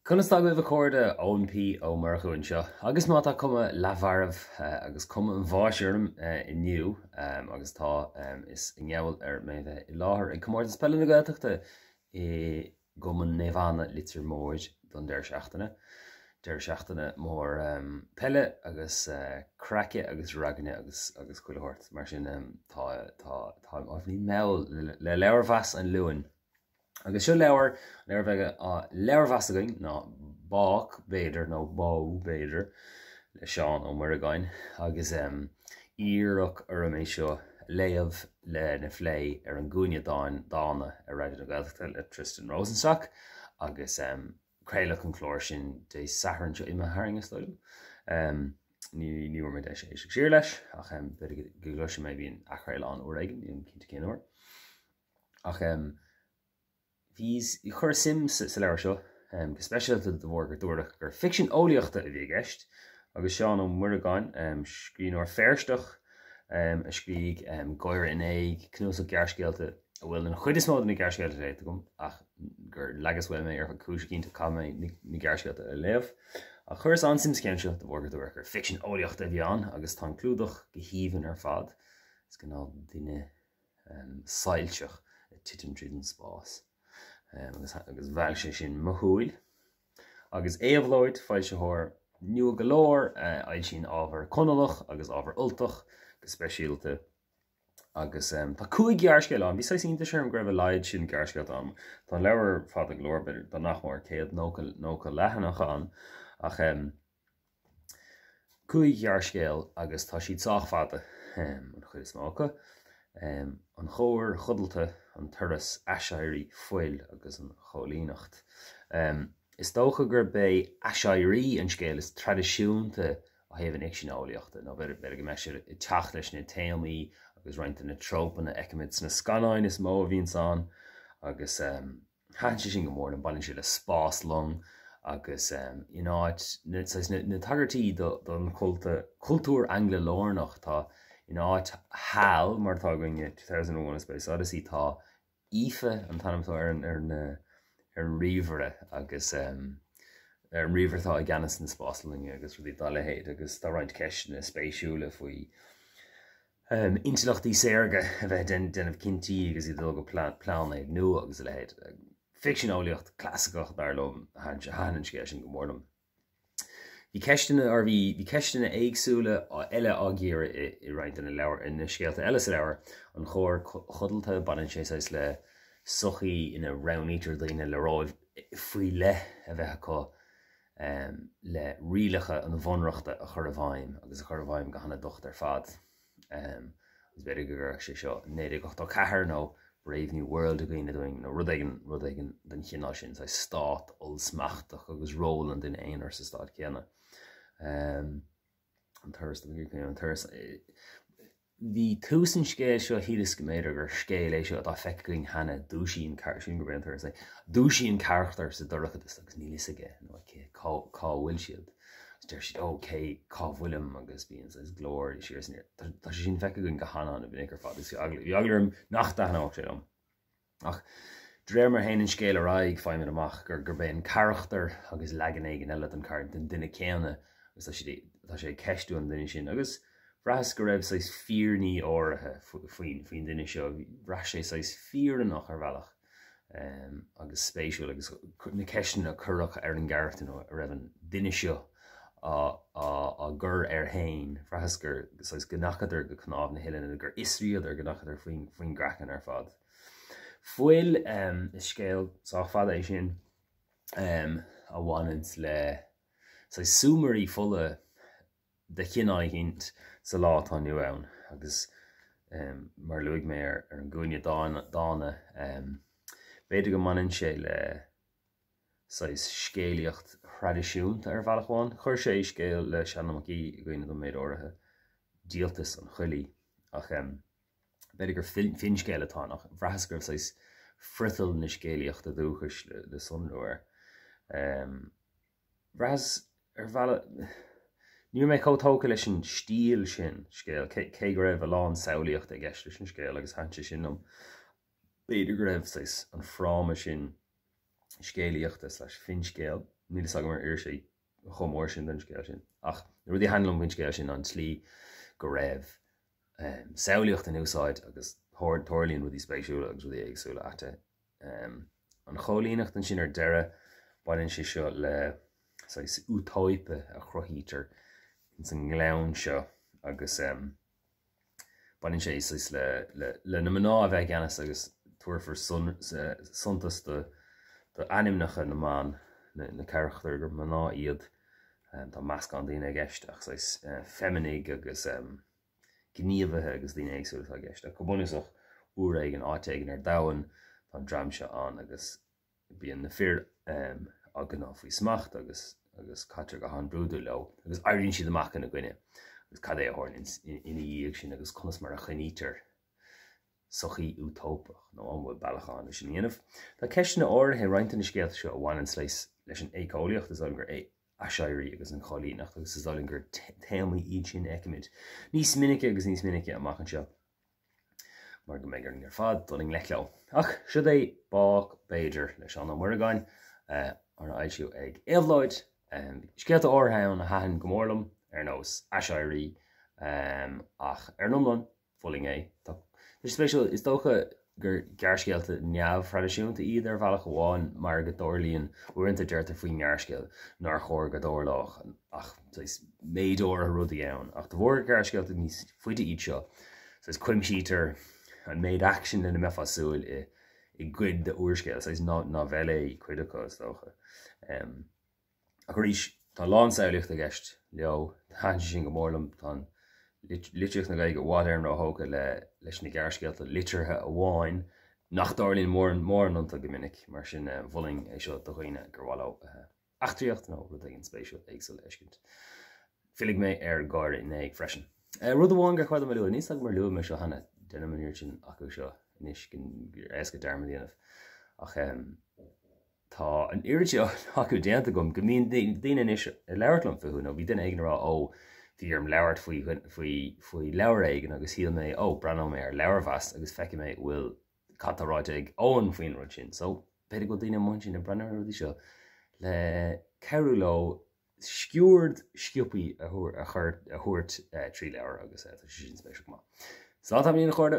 Conas tá agaibh a chairde, Eoin P Ó Murchú anseo agus má tá cuma leathmharbh agus cuma an bháis orm inniu agus tá is i ngeall ar mé bheith i láthair ag Comórtas Peile na Gaeltachta i gCumann Naomh Anna Leitir Móir don deireadh seachtaine. Deireadh seachtaine mór peile agus craice agus ragairne agus agus chuile shórt. Mar sin tá tá táim ábhairín mall le leabharmheas an Luain. Agus seo leabhar, an leabhar a bheidh á leabharmheas againn ná Bác, b'fhéidir, nó Bádh, b'fhéidir, le Seán Ó Muireagáin agus iarradh orm é seo a léamh lena phlé ar an gCúinne Dáin, Dána ar Raidió na Gaeltachta le Tristan Rosenstock agus craoladh an clár sin Dé Sathairn seo imithe tharainn, is dóigh liom. Ní ní bhfuair mé deis éisteacht siar leis ach b'fhéidir go gcloisfidh mé, bíonn athchraoladh ann uair éigin, nílim cinnte cén uair. Ach bhí, chuireas suim sa leabhar seo, go speisialta de bharr gur dúradh gur ficsean eolaíochta a bhí i gceist, agus Seán Ó Muireagáin, scríbhneoir Feirsteach a scrígh Gáire in Éag, cnuasach gearrscéalta a bhfuil an chuid is mó de na gearrscéalta léite agam, ach gur leagas uaim é ar feadh cúis eicínt, caithfidh mé na gearrscéalta a léamh. Ach chuireas an-suim sa cheann seo de bharr gur dúradh gur ficsean eolaíochta a bhí ann, agus tá an clúdach go haoibhinn ar fad, is cineál duine soilseach ag titim tríd an spás agus agus mheall sé sin mo shúil. Agus Éabhlóid, foilsitheoir nua go leor, a fhoilsíonn ábhar Conallach agus ábhar Ultach go speisialta. Agus tá 5 ghearrscéal ann. Bhí saghas iontais orm go raibh a laghad sin gearrscéalta ann. Tá an leabhar fada go leor, b'fhéidir, tá nach mór 190 90 leathanach ann ach 5 ghearrscéal agus tá siad sách fada, an chuid is mó acu, An Chóir Chodlata, An Turas, Aiséirí, Fuil agus An Choilíneacht. Is dócha gurb é Aiséirí an scéal is traidisiúnta ó thaobh an fhicsin eolaíochta, nó b'fhéidir go mbeadh sé ag teacht leis na téamaí agus roinnt de na trópanna a fheicimid sna scannáin is mó a bhíonns ann agus. Thaitin sé sin go mór liom, baineann sé le spáslong agus in áit na, saghas, na tagairtí don chultúr Angla-lárnach, tá in áit HAL, mar atá againn i 2001: A Space Odyssey, tá Aoife an t-ainm atá ar an, ar na, ar an ríomhaire agus ar an ríomhaire atá i gceannas na spásloinge agus rudaí dá leithéid agus tá roinnt ceisteanna spéisiúla faoi intleachtaí saorga a bheith ag déanamh cinntí agus iad ag dul go pláinéad nua agus a leithéid. Ficsean eolaíocht clasaiceach dar liom, thaitin an scéal sin go mór liom. Bhí ceisteanna, or bhí, bhí ceisteanna éagsúla eile á gcíoradh i roinnt de na leabhair, na scéalta eile sa leabhar, An Chóir Chodlata, baineann sé saghas le sochaí ina roghnaítear daoine le róil faoi leith a bheith acu le rialacha an bhunreachta a chur i bhfeidhm agus a chur i bhfeidhm go hana-docht ar fad. Agus b'fhéidir go gcuirfeadh sé seo 1984 nó Brave New World i gcuimhne dúinn nó rud éigin, rud éigin den chineál sin, saghas stát ollsmachtach agus ról an duine aonair sa stát céanna. An turas, an turas. Bhí tús an scéil seo, shíleas go mb'fhéidir gur scéal é seo atá feicthe againn cheana, dúisíonn, sílim gurb é an turas é, dúisíonn carachtar sa dorchadas agus níl fhios aige nó aici cá, cá bhfuil siad. Agus deir siad, ó, cé, cá bhfuilim agus bíonn saghas glór siar is aniar. Tá, tá sé sin feicthe againn go han-an-mhinic ar fad agus bhí eagla, bhí eagla orm nach dtaitneodh sé liom. Ach de réir mar a théann an scéal ar aghaidh, faighimid amach gur gurb é an carachtar agus leagan éigin eile den den duine céanna agus tá siad tá sé ag ceistiú an duine sin. Agus bhraitheas go raibh saghas fírinní áirithe faoin faoin duine seo. Bhraith sé saghas fírinneach ar bhealach agus spéisiúil agus na ceisteanna a cuireadh ar an gcarachtar nó a raibh an duine seo á á gcur air féin, bhraitheas gur saghas go ndeachadar go cnámh na huillinne, gur fhiosraíodar go ndeachadar faoin faoin gcraiceann ar fad. Fuil, is scéal sách fada é sin a bhaineanns le saghas súmairí fola de chineál eicínt sa lá atá inniu ann agus mar a luaigh mé ar an gCúinne Dána, b'fhéidir go mbaineann sé le saghas scéalaíocht thraidisiúnta ar bhealach amháin. Chuir sé scéal le Seán Mac Aoidh i gcuimhne dom méid áirithe, Díoltas an Choiligh, ach b'fhéidir gur finscéal atá ann ach bhraitheas go raibh saghas friotal na scéalaíochta dúchais le sonrú air. Bhraitheas ar bhealach, ní raibh mé chomh tógtha leis an stíl sin scéil, cé go raibh a lán samhlaíochta i gceist leis an scéal agus thaitin sé sin liom. B'fhéidir go raibh saghas an fráma sin scéalaíochta slash finscéal. Níl fhios agam ar oir sé chomh mór sin don scéal sin. Ach na rudaí a thaitin liom faoin scéal sin ná an tslí go raibh samhlaíocht in úsáid agus tarlaíonn rudaí spéisiúla agus rudaí éagsúla ait. An choilíneacht ansin ar deireadh, baineann sé seo le saghas útóipe a chruthaítear ins an ngleann seo agus baineann sé saghas le na mná a bheith i gceannas agus tabharfar suntas do ainmneacha na mban, na carachtair gur mná iad. Tá meascán daoine i gceist ach saghas feiminigh agus gníomhaithe agus daoine éagsúla atá i gceist. Ach go bunúsach, uair éigin, áit éigin ar domhan, tá an dream seo ann agus Bíonn na fir á gcoinneáil faoi smacht agus agus caitear go han-bhrúidiúil leo agus éiríonn siad amach ina gcoinne agus cad é a tharlaíonn ina dhiaidh sin agus conas mar a choinnítear sochaí útóipeach nó an bhfuil bealach ann leis sin a dhéanamh. Tá ceisteanna áirithe i roinnt de na scéalta seo a bhaineann saghas leis an éiceolaíocht, is dóigh liom gur aiséirí agus an choilíneacht agus is dóigh liom gur téamaí iad sin a fheicfimid níos minice agus níos minice amach anseo. mar go mbeidh orainn ar fad dul i ngleic leo. Ach siod é Bác, B'fhéidir, le Seán Ó Muireagáin, arna fhoilsiú ag Éabhlóid. Scéalta áirithe ann a thaitin go mór liom, ar nós Aiséirí, ach ar an iomlán, mholfainn é. Tá sé spéisiúil, is dócha gur gearrscéalta neamhthraidisiúnta iad ar bhealach amháin mar go dtarlaíonn, uaireanta deirtear faoi ngearrscéal nár chóir go dtarlódh ach saghas méid áirithe rudaí ann, ach de bharr gur gearrscéalta níos faide iad seo, saghas cuimsítear an méid aicsin lena mbeifeá ag súil i i gcuid d'úrscéal, saghas novelle cuid acu is dócha. Ach arís, tá a lán samhlaíochta i gceist leo. Thaitin sé sin go mór liom. Tá an litríocht na Gaeilge i bhfad Éireann róthógtha le leis na gearrscéalta liteartha amháin nach dtarlaíonn mórán mórán iontu go minic. Mar sin, mholfainn é seo do dhaoine gur mhaith leo eachtraíocht nó rud éigin spéisiúil éagsúil a fheiscint. Fillfidh mé ar Gáire in Éag freisin. Rud amháin gur chóir dom a lua, níl a fhios agam ar luaigh mé seo cheana, déanaim an oiread sin acu seo anois gur éasca dearmad a dhéanamh. Ach Tá an oiread seo acu déanta agam go mbíonn daoine anois ag labhairt liom fúthu nó bhí duine éigin ag rá ó bhí orm labhairt faoi faoi faoi leabhar éigin agus shíl mé ó breathnóidh mé ar leabharmheas agus feicfidh mé bhfuil cad tá ráite ag Eoin faoin rud sin. So b'fhéidir go bhfuil daoine amuigh ansin ag breathnú ar na rudaí seo le cabhrú leo sciuird sciobtha a chur a thabhairt trí leabhar agus tá sé sin spéisiúil go maith. Slán tamaillín a chairde!